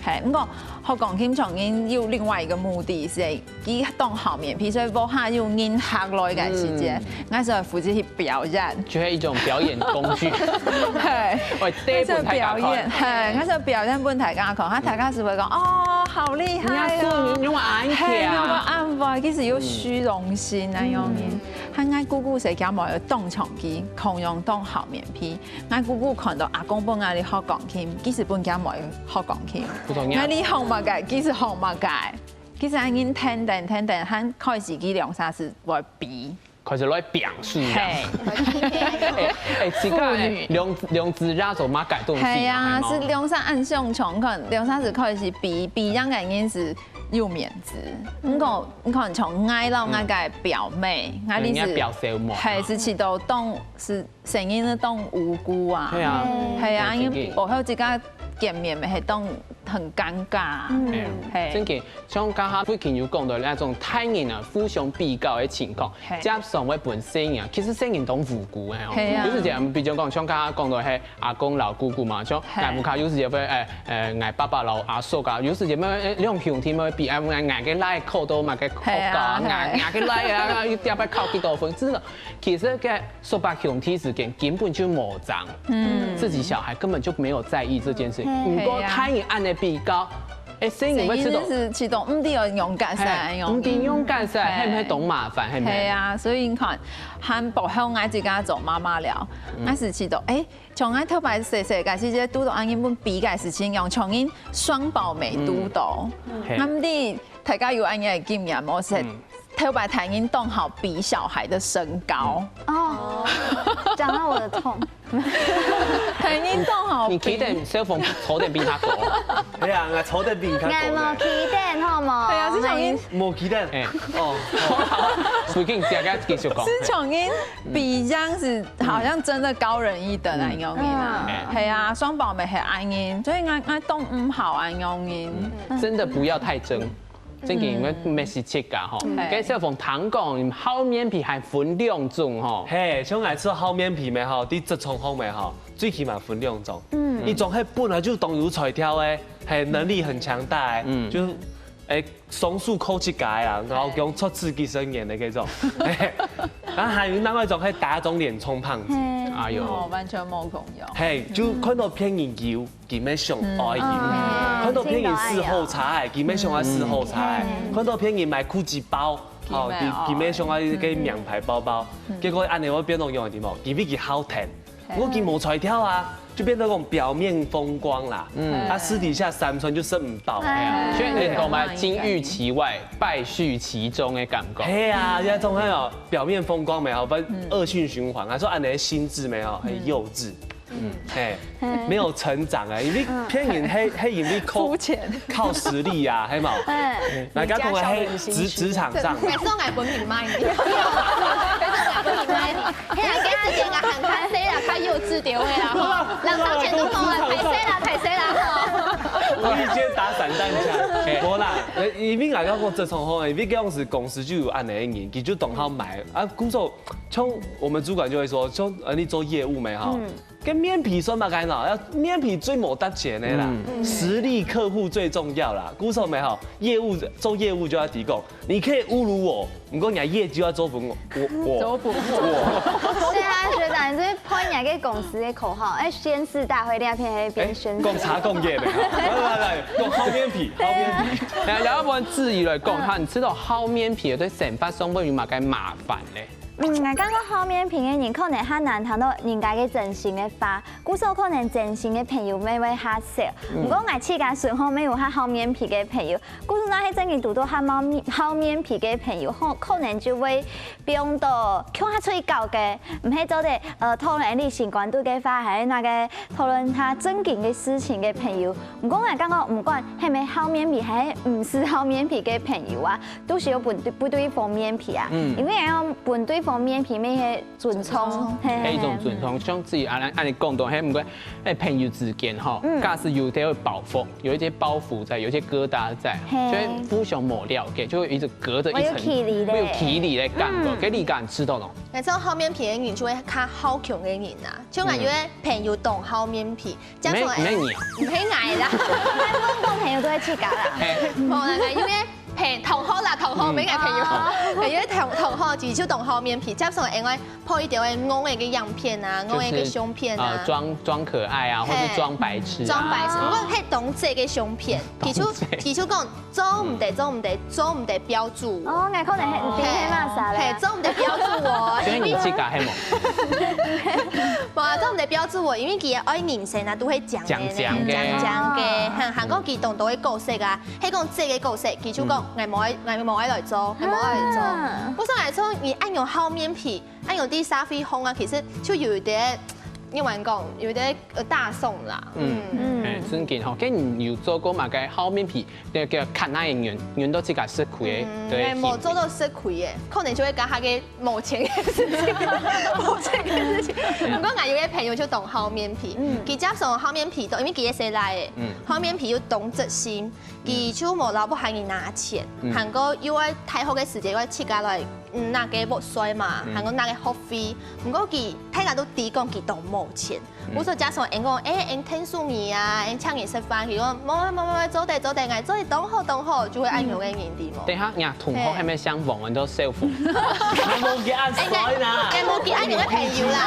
係，毋過學鋼琴當然有另外一個目的，係佢當好面皮，所以屋下有人客來个時節，𠊎就負責去表演。就係一種表演工具。係，會帶分大家看。𠊎就表演，係，𠊎就表演分大家看，啊，大家就會講，哦，好厲害哦！你用恁強。係，用恁哇，其實有虛榮心啊，樣人。喊𠊎姑姑時，佢無有當長期，共樣當好面皮。𠊎姑姑看到阿公分𠊎去學鋼琴，其實分佢無有學鋼琴。不同樣。𠊎你學麼个，其實學麼个。其實恁樣等等等等，還開始佢兩三時會比。開始來表示啊。嘿，哎哎，自家兩兩隻也做麼个東西啊？係啊，係兩儕恁相像，看兩儕係開始比比樣个人係有面子。毋過你看像𠊎摎𠊎个表妹，𠊎你係表小妹，係係試著當係承認係當無辜啊。係啊，係啊，因為真的無後自家見面，係當很尷尬。哎呀，係真个，像剛剛慧琴有講到那種大人啊互相比較的情況，係加上會分細人啊，其實細人當無辜个吼。係啊有時節，比如講，像剛剛講到係阿公摎姑姑嘛，像係𠊎屋下有時節會，誒誒，𠊎爸爸摎阿叔啊，有時節會誒兩兄弟會比，誒，𠊎𠊎个倈考到麼个學校啊，係啊𠊎𠊎个倈啊，又點解考幾多分，真的，其實該叔伯兄弟之間根本就無爭。嗯，自己小孩根本就沒有在意這件事情。嗯不過大人恁樣比較，哎，細人會知道，係試著毋知愛仰結煞，哎，樣毋知仰結煞，哎係毋係當麻煩，係毋係？係啊，所以你看，還無後𠊎自家做媽媽了，𠊎係試著，哎，從𠊎頭擺細細个時節，堵到恁樣分比个事情，用像人雙寶妹堵到。嘿𠊎毋知大家有恁樣个經驗無？係嗯頭擺大人當好比小孩的身高，哦，講到我的痛。大人當好比。你企等小鳳坐等比他高，係啊，𠊎坐得比較高呢。𠊎無企等好無？係啊，係像人無企等。哎，哦，所以你自家繼續講。係像人比樣係好像真的高人一等啊，樣人啊。哎係啊，雙寶妹係恁樣，所以𠊎𠊎當毋好啊，樣人。真的不要太爭。真个，因為毋係自家吼。嗯該小鳳聽講，你好面皮還分兩種吼。嘿，像𠊎係好面皮咩吼，在職場項咩吼，最起碼分兩種。嗯，一種係本來就當有才調个，係能力很強大个，嗯就誒雙手靠自家啊，然後講出自己身言的那種。嘿，然後還有另外一種係打腫臉充胖子。哎呦哦，，完全無共樣。嘿，就看到別人有，佢乜想愛有；嗯看到別人使好差个，佢乜想愛使好差个；看到別人買Gucci包，吼，佢佢乜想愛一個名牌包包。結果恁樣會變到樣點無？佢比佢好聽，不過佢無才調啊，就變到講表面風光啦。嗯，他私底下三餐就食毋飽。哎呀，所以人講嘛，金玉其外，敗絮其中的感覺。係啊，這種還有表面風光美好，不惡性循環。他說恁樣心智美好，很幼稚。嗯，嘿，沒有成長啊，因為別人係係因為靠膚淺靠實力啊，係嘛？哎，大家講的係職職場上，每次都愛分你罵你，每次都愛分你罵你，嘿啊，這時間啊，喊較細啦，較幼稚點位啦吼，人當前都講了，歹勢啦，歹勢啦吼。無意間打散彈槍，無啦，因為大家講職場吼，因為這樣子公司就有恁樣的人，佢就當好買啊，工作像我們主管就會說，像呃你做業務沒哈， 跟面皮算麼个呢？要面皮最無值錢的啦，實力客戶最重要啦。故所沒好，業務做業務就要提供，你可以侮辱我，不過你的業績要做分我，我我做分我。對啊，學長，你這邊拍人家公司的口號，哎，宣誓大會那片黑哎，邊宣誓。講茶講業的，來來來，講好面皮，好面皮。那要不然質疑來講哈，你知道好面皮對生活上會有麼个麻煩呢？嗯，𠊎感覺好面皮个人可能較難聽到人家个真心个話，故所可能真心个朋友乜會較少。毋過𠊎自家身項乜有較好面皮个朋友，故所若係真正堵到較好面好面皮个朋友，可可能就會放到共下出去搞个，毋係做得呃討論你新冠度个話，還係那個討論他正經个事情个朋友。毋過𠊎感覺毋管係毋係好面皮，還係毋係好面皮个朋友啊， 都係有分對分對方面皮啊，因為愛分對方面皮，乜係尊重，係一種尊重，像自己恁恁樣講到，嘿，毋過，哎，朋友之間吼，假使有點有包袱，有一些包袱在，有一些疙瘩在，嘿所以互相無了解，就會一直隔着一層，會有距離咧會有距離的感覺，給你感知到咯。每次好面皮个人就會較好強个人啊，像𠊎有个朋友當好面皮，加上毋係毋係你啊，毋係𠊎啦，大部分朋友都會去搞啦。哎，無啦，因為朋同學啦，同好，每个朋友，有个同同學，佢就當好面皮，加上因為拍一條个戇个个樣片啊，戇个个相片啊，呃，裝裝可愛啊，或是裝白痴啊，裝白痴，毋過係當濟个相片，佢就佢就講做毋得，做毋得，做毋得標註我。哦，𠊎可能係毋知係麼儕嘿，咧。做毋得標註我，所以你自家係無？無啊，做毋得標註我，因為佢个愛人生啊，都會講个呢，講講个講講个，還還講佢當多个角色啊，係講這个角色，佢就講，𠊎無愛，𠊎無愛來做，𠊎無愛來做。我想來說，你恁樣好面皮，恁樣在社會紅啊，其實就有一點，你玩講，有一點呃大宋啦，嗯嗯。哎，真緊吼，該你有做過麼个好面皮，那個看那个人，人都自家食虧个，對，哎，無做到食虧个，可能就會講佢个無錢个事情，無錢个事情。毋過𠊎有个朋友就當好面皮，佢加上好面皮都，因為佢个細倈仔，好面皮又當執心，佢就無老婆喊佢拿錢，還過又愛大學个時節又愛自家來，嗯，拿个屋稅嘛，還過拿个學費，毋過佢大家都知講佢當無錢。 我說假使人講，哎，人聽數你啊，人請你食飯，佢講，無無無無，做得做得，𠊎做得當好當好，就會恁樣个人知無？等下，你同學係咪想問人都笑話？你無佢恁衰啦。哎，無佢恁樣个朋友啦。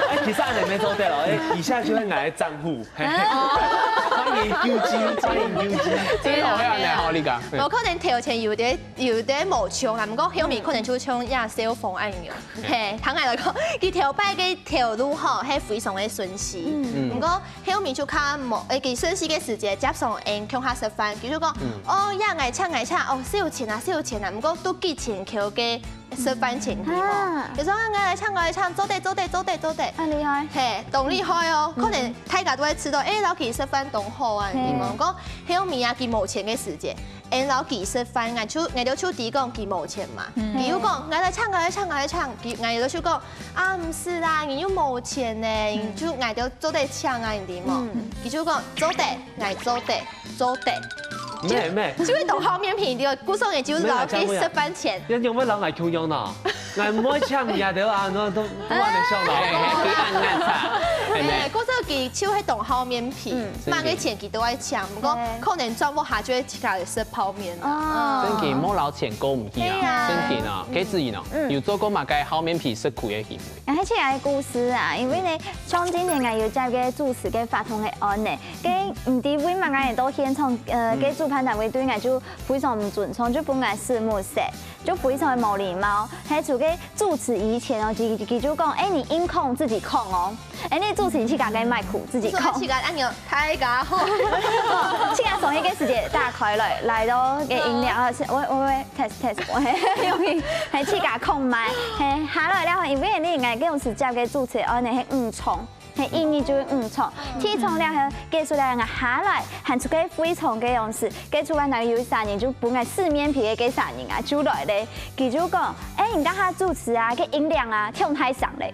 哎，其實恁樣無做得咯，哎，以下就係𠊎个帳戶，嘿，歡迎糾集，歡迎糾集。真的好樣呢，好，你講。無可能頭前有點有點無像啊，毋過後面可能就像亞小鳳恁樣。嘿，坦白來講，佢頭擺个頭路吼，係非常个順序。毋過 後面就較無，誒，佢順序个時節，接上𠊎共下食飯，佢就講，哦，呀，𠊎請，𠊎請，哦，少錢啊，少錢啊，毋過都記錢扣个食飯錢對無？佢講，啊，𠊎來請，𠊎來請，做得，做得，做得，做得。很厲害。嘿，當厲害哦，可能大家都會知道，誒，摎佢食飯當好啊，對無？毋過後面啊，佢無錢个時節，𠊎摎佢食飯，𠊎就，𠊎兜就知講佢無錢嘛，佢又講，𠊎來請，𠊎來請，𠊎來請，佢，𠊎兜就講， 啊，毋使啦，你又無錢呢，你就𠊎兜做得請啊，你知無？佢就講做得，𠊎做得，做得。咩咩，就會當好面皮，對，故所也就老給食飯錢。你有沒有老來共樣呢？𠊎毋會請你啊，對啊，都都都還沒想到。哎，哎，哎，暗暗差，哎，哎，故所佢就會當好面皮，麼个錢佢都愛請，毋過可能轉屋下就會自家食泡麵啊。哦，真的無老錢過毋去啊，對啊真的啊，該子怡呢，有做過麼个好面皮食虧个行為？ 啊，係个故事啊，因為呢，像今年𠊎有接个主持个法庭个案呢，該毋知為麼个到現場，呃，該主辦單位對𠊎就非常毋尊重，就分𠊎死目色，就非常个無禮貌。還有該主持以前哦，佢佢就講，哎，你音控自己控哦，哎，你主持你自家个麥克自己控做得。自家恁樣，大家好。自家從一個時節打開來，來到个音量啊，我我會 test test，我係用个係自家控麥，係下來了後，因為你應該用時接个主持，哦，你係五重，係一二就五重，第一重了後結束了，𠊎下來，還出个非常个樣式，該主辦單位有一儕人就分𠊎死面皮个該儕人啊，就來咧，佢就講，哎，你這下主持啊，該音量啊，忒大聲咧。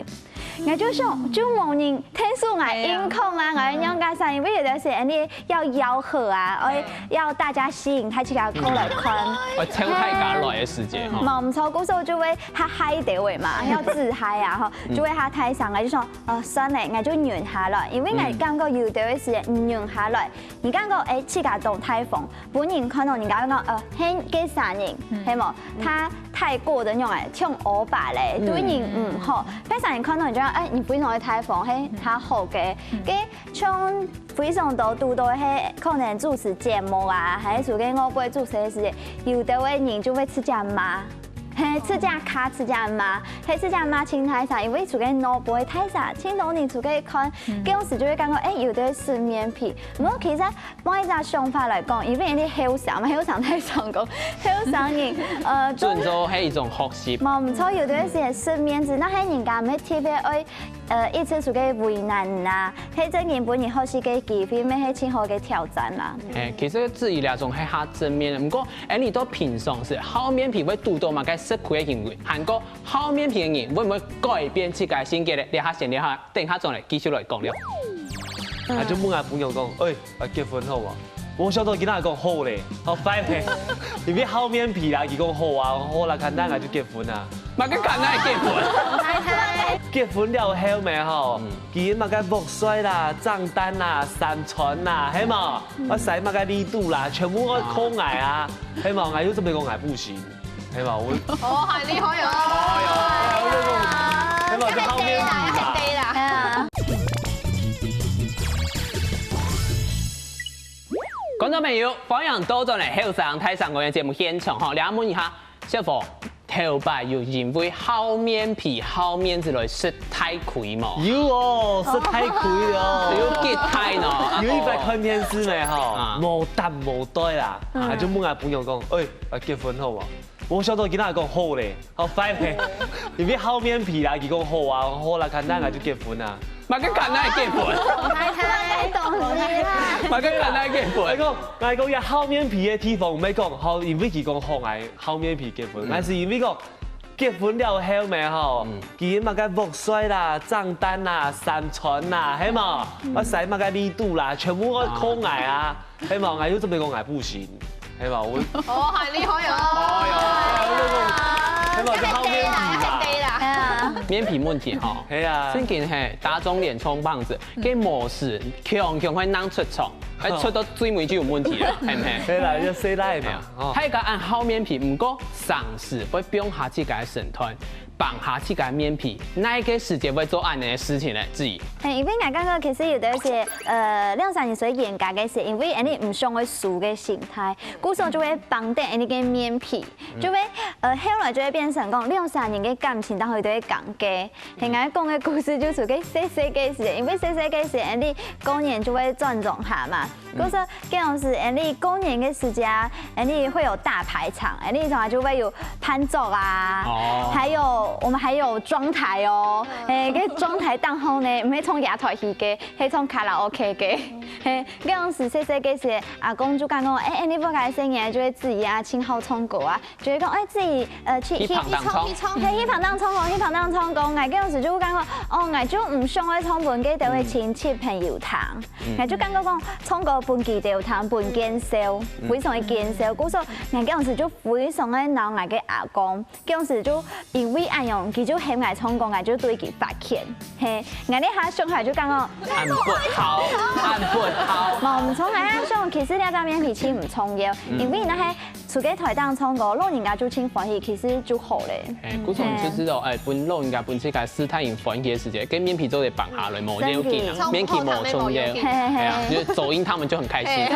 𠊎就想，就無人聽數𠊎音控啊，𠊎仰該聲音，因為有的時候你要吆喝啊，哎，要大家吸引大家過來看。哦，招大家來个時節吼。無毋著，故所就會較嗨一點嘛，要自嗨啊吼，就會較大聲啊，就想，哦，算了，𠊎就忍下來，因為𠊎感覺有的時候忍下來，你感覺哎，自家當大方， 分人看到人家會講，呃，係該儕人，係無？他太過的那種哎，像歐巴咧，對人毋好。該儕人看到你就講，哎，你非常个大方，係較好个。該像非常多堵到係可能主持節目啊，還係做个外國主持个時節，有的个人就會直接罵。 係，自家卡自家罵，係自家罵盡大聲，因為出个腦波大聲，盡多人出个看，該時就會感覺，哎，有點死面皮。毋過其實換一隻想法來講，因為你後生嘛，後生太常講，後生人，呃，準做係一種學習。無毋著，有的時節死面子，那係人家毋係特別愛，呃，一直出个為難啊，係正經分人學習个機會，乜係盡好个挑戰啦。哎，其實子怡這種係較正面个，毋過，哎，你到平常時好面皮會堵到麼个食虧个行為，還過好面皮个人會毋會改變自家个性格咧？這下先這下，等下轉來繼續來講了。啊，就問阿姑娘講，哎，啊結婚好無？我想到今仔講好咧，好快咧，因為好面皮啦，佢講好啊，好啦，簡單啊就結婚啊。麼个簡單个結婚？太太。結婚了後咩吼，佢麼个屋稅啦、账單啦、三餐啦，係無？愛使麼个利度啦，全部愛靠𠊎啊，係無？𠊎又做麼个講𠊎不行，係無？我哦，很厲害哦！係無？就好面皮啦。對啦，觀眾朋友，歡迎倒轉來《後生大聲公》个節目現場吼，來問一下，小鳳，頭擺有因為好面皮、好面子來食大虧無？有哦，食大虧哦。有幾大呢？有一擺看電視呢吼啊，無搭無對啦，啊就問𠊎朋友講，哎，啊結婚好無？我曉得佢哪講好咧，好壞咧，因為好面皮啦，佢講好啊，好啦，簡單啊就結婚啊。麼个簡單結婚？太太懂了啦。麼个簡單結婚？我講，我講也好面皮个地方，毋係講好，因為佢講好，𠊎好面皮結婚，但是因為講結婚了後咩吼，佢麼个屋稅啦、账單啦、三餐啦，係無？愛使麼个利度啦，全部愛靠𠊎啊，係無？𠊎又做麼个講𠊎不行，係無？我哦，很厲害哦！係無？就好面皮啦。對啦，哎呀，面皮問題吼，係啊，正經係打腫臉充胖子，該模式強強會弄出錯，哎，出到最尾就有問題了，係毋係？係啦，就細賴嘛，哦。還有个恁好面皮，毋過常時會放下自家个身段，放下自家个面皮，哪一个時節會做恁樣个事情呢？志怡，嘿，因為𠊎感覺其實有的一些呃兩三年歲嚴格个時，因為恁樣毋想愛輸个心態，故所就會放等恁樣个面皮，就會呃後來就會變成講兩三年个感情當中都會尷尬。 係𠊎講个故事就係該細細个時，因為細細个時，恁樣過年就會轉莊下嘛。故所該種時，恁樣過年个時節啊，恁樣會有大排場，恁樣種啊就會有伴奏啊，哦還有我們還有妝台哦，哎，該妝台當中呢，毋係唱夜台戲个，係唱卡拉OK个。嘿，該種時細細个時，阿公就講講，哎，恁樣屋下个細人就會自己啊，盡好唱歌啊，就會講，哎，自己呃去去旁當唱去唱，去唱，去旁當唱歌，去旁當唱歌。𠊎該時就講講，哦，𠊎就毋想愛唱分該兜个親戚朋友聽，𠊎就感覺講唱歌分佢兜聽，分見笑，非常个見笑。故所𠊎該時就非常个惱𠊎个阿公，該時就因為恁樣，佢就喊𠊎唱歌，𠊎就對佢發譴。嘿，𠊎這下想下就感覺。恁不好，恁不好。無毋錯，𠊎想其實這隻面皮真毋重要，因為那係 除該台當唱歌，老人家就盡歡喜，其實就好咧。哎，故所就係哦，哎，分老人家分自家世大人歡喜个時節，該面皮做得放下來，無要緊啊，面皮無重要。嘿嘿嘿，哎呀，就是走音他們就很開心。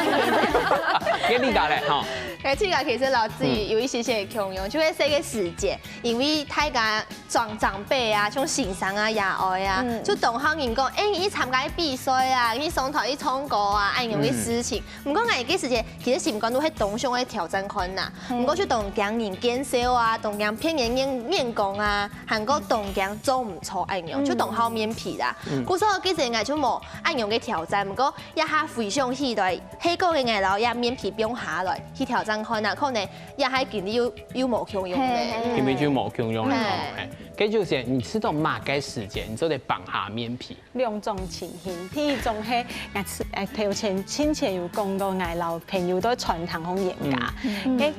該你家咧，吼，而且其實老師有一些些共樣，就係細个時節，因為大家長長輩啊，像先生啊、爺哀啊，就當好人講，哎，你去參加比賽啊，你去上台去唱歌啊，恁樣个事情。毋過𠊎該時節其實心肝肚係當想愛挑戰看吶，毋過就當驚人見笑啊，當驚別人眼眼光啊，還過當驚做毋著恁樣，就當好面皮啦。故所該時𠊎就無恁樣个挑戰，毋過這下回想起來，細个个𠊎摎這面皮放下來去挑戰看吶，可能這下經歷又又無共樣咧。嘿嘿根本就無共樣了。嘿哎，該就係你知道麼个時節，你做得放下面皮。 兩種情形。第一種係，𠊎誒頭前親切有講過，𠊎摎朋友都傳糖紅眼家。誒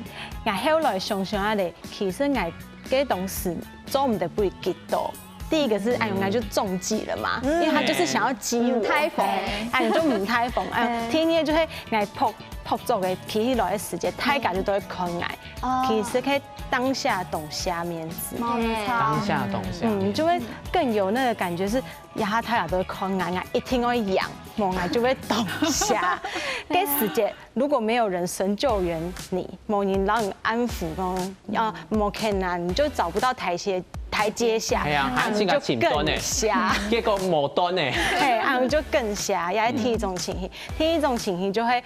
，𠊎後來想想啊咧，其實𠊎該當時做毋得分佢激到。第一個是，哎呦，𠊎就中計了嘛，因為他就是想要激我，嗯太瘋哎，哎，就毋太瘋，哎，第二個就係𠊎拍拍照个，企起來个時節，大家就都會看𠊎。其實佢當下當下面子。沒錯。當下當下。嗯，就會更有那個感覺是，呀，大家都會看𠊎，𠊎一定會贏，無𠊎就會倒下。該時節如果沒有人伸救援你，無人讓你安撫，講啊，無可能，你就找不到台階台階下，哎呀，啊，還是个你就前段呢更下。結果無端呢。嘿，啊，就更下，也係第一種情形。第一種情形就會，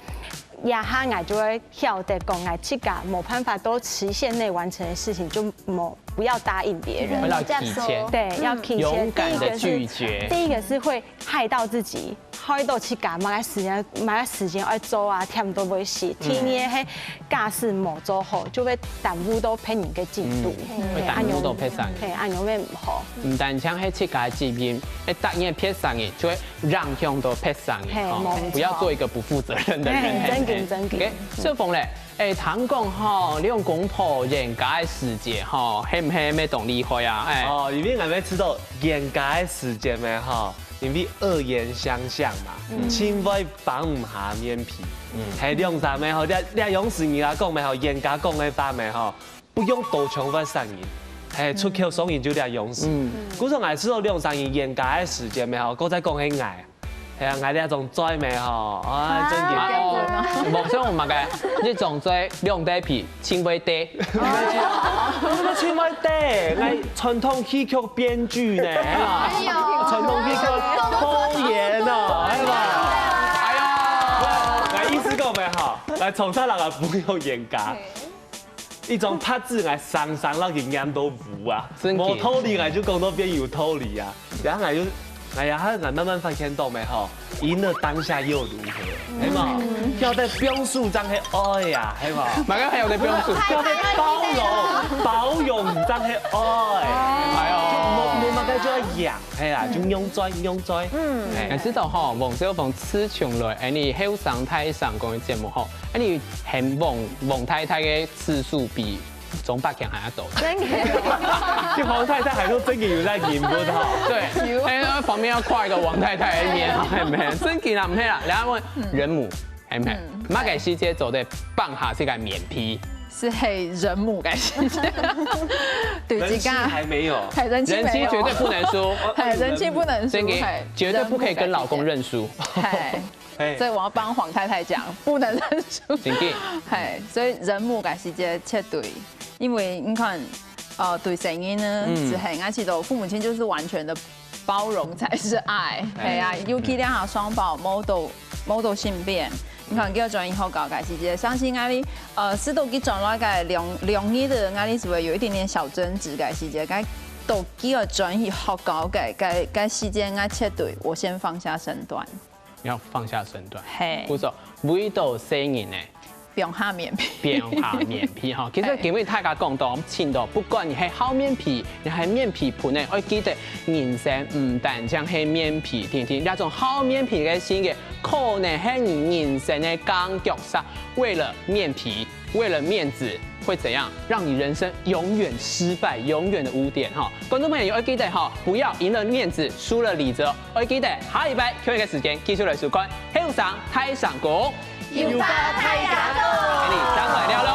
這下𠊎就會曉得講，𠊎自家無辦法都期限內完成的事情，就無不要答應別人。不要提前。對，要提前。勇敢地第一個是拒絕。第一個是會害到自己，害到自家，麼个時間，麼个時間愛做啊，添都會死。第二個係假使無做好，就會耽誤到別人个進度。會耽誤到別儕。嘿，恁樣會毋好。毋單淨係自家个責任，會答應別儕个，就會影響到別儕个。嘿，吼無錯。不要做一個不負責任的人。嘿，嘿正經正經。嘿。OK，小鳳咧，哎，聽講吼，兩公婆冤家个時節吼，係毋係乜當厲害啊？哎，哦，因為𠊎乜知道冤家个時節咩吼，因為惡言相向嘛，盡會放毋下面皮。係兩儕咩吼，這這樣時人家講咩吼，冤家講个話咩吼，不用多講會傷人，係出口傷人就這樣時。故所𠊎知道兩儕人冤家个時節咩吼，過再講係𠊎。 係啊，𠊎這種嘴咩吼，啊，真經。啊，哦，無像我嘛个，一種嘴兩塊皮，盡會跌。我都盡會跌，𠊎傳統戲曲編劇呢，係嘛？傳統戲曲導演哦，係嘛？哎呀，𠊎意思講咩吼，來從小人啊不用冤家。 一張白紙，𠊎生生摎佢念到烏啊，真經無道理，𠊎就講到變有道理啊。然後𠊎就，哎呀，𠊎慢慢發現到咩吼，贏了當下又如何，係嘛？曉得放手正係愛呀，係嘛？嘛个還有在表示。曉得包容，包容正係愛。哎呦無無麼个就愛贏，係啊，就用嘴用嘴。嗯，哎，知道吼，黃少峰自從來，哎，你後生大聲公个節目吼，哎，你喊黃黃太太个次數比鍾百強還要多。真个，就黃太太還說真个有在贏，不知道。對，哎，那旁邊要掛一個黃太太的面，係無？真个啦，毋係啦，然後問人母，係無？麼个時節做得放下這個面皮？係係人母个時節，對人妻這個，還沒有。係人妻人妻絕對不能輸，係人妻不能輸，真个係絕對不可以跟老公認輸。係，哎所以我要幫黃太太講，不能認輸。真个，係，所以人母个時節絕對，因為你看，呃，對細人呢，嗯係，而且都父母親就是完全的包容才是愛，哎係啊，尤其這下雙寶，無到無到身邊。你看，叫轉以後搞个時節，相信𠊎哩，呃，適度去轉來个兩兩日的，𠊎哩係會有一點點小爭執个時節，該都叫轉去學校个个个時間，𠊎絕對我先放下身段。你要放下身段。嘿，故所為到細人呢，放下面皮。放下面皮哈。其實今日大家講到、聽到，不管你係好面皮，你係面皮脣呢，愛記得人生毋單淨係面皮，定定，這種好面皮个心个，可能係你人生个鋼腳石。為了面皮，為了面子，會怎樣？讓你人生永遠失敗，永遠的污點哈。觀眾朋友，愛記得哈，不要贏了面子，輸了理智哦。愛記得下禮拜同一個時間繼續來收看《後生大聲公》。有話大家講。你等會了咯。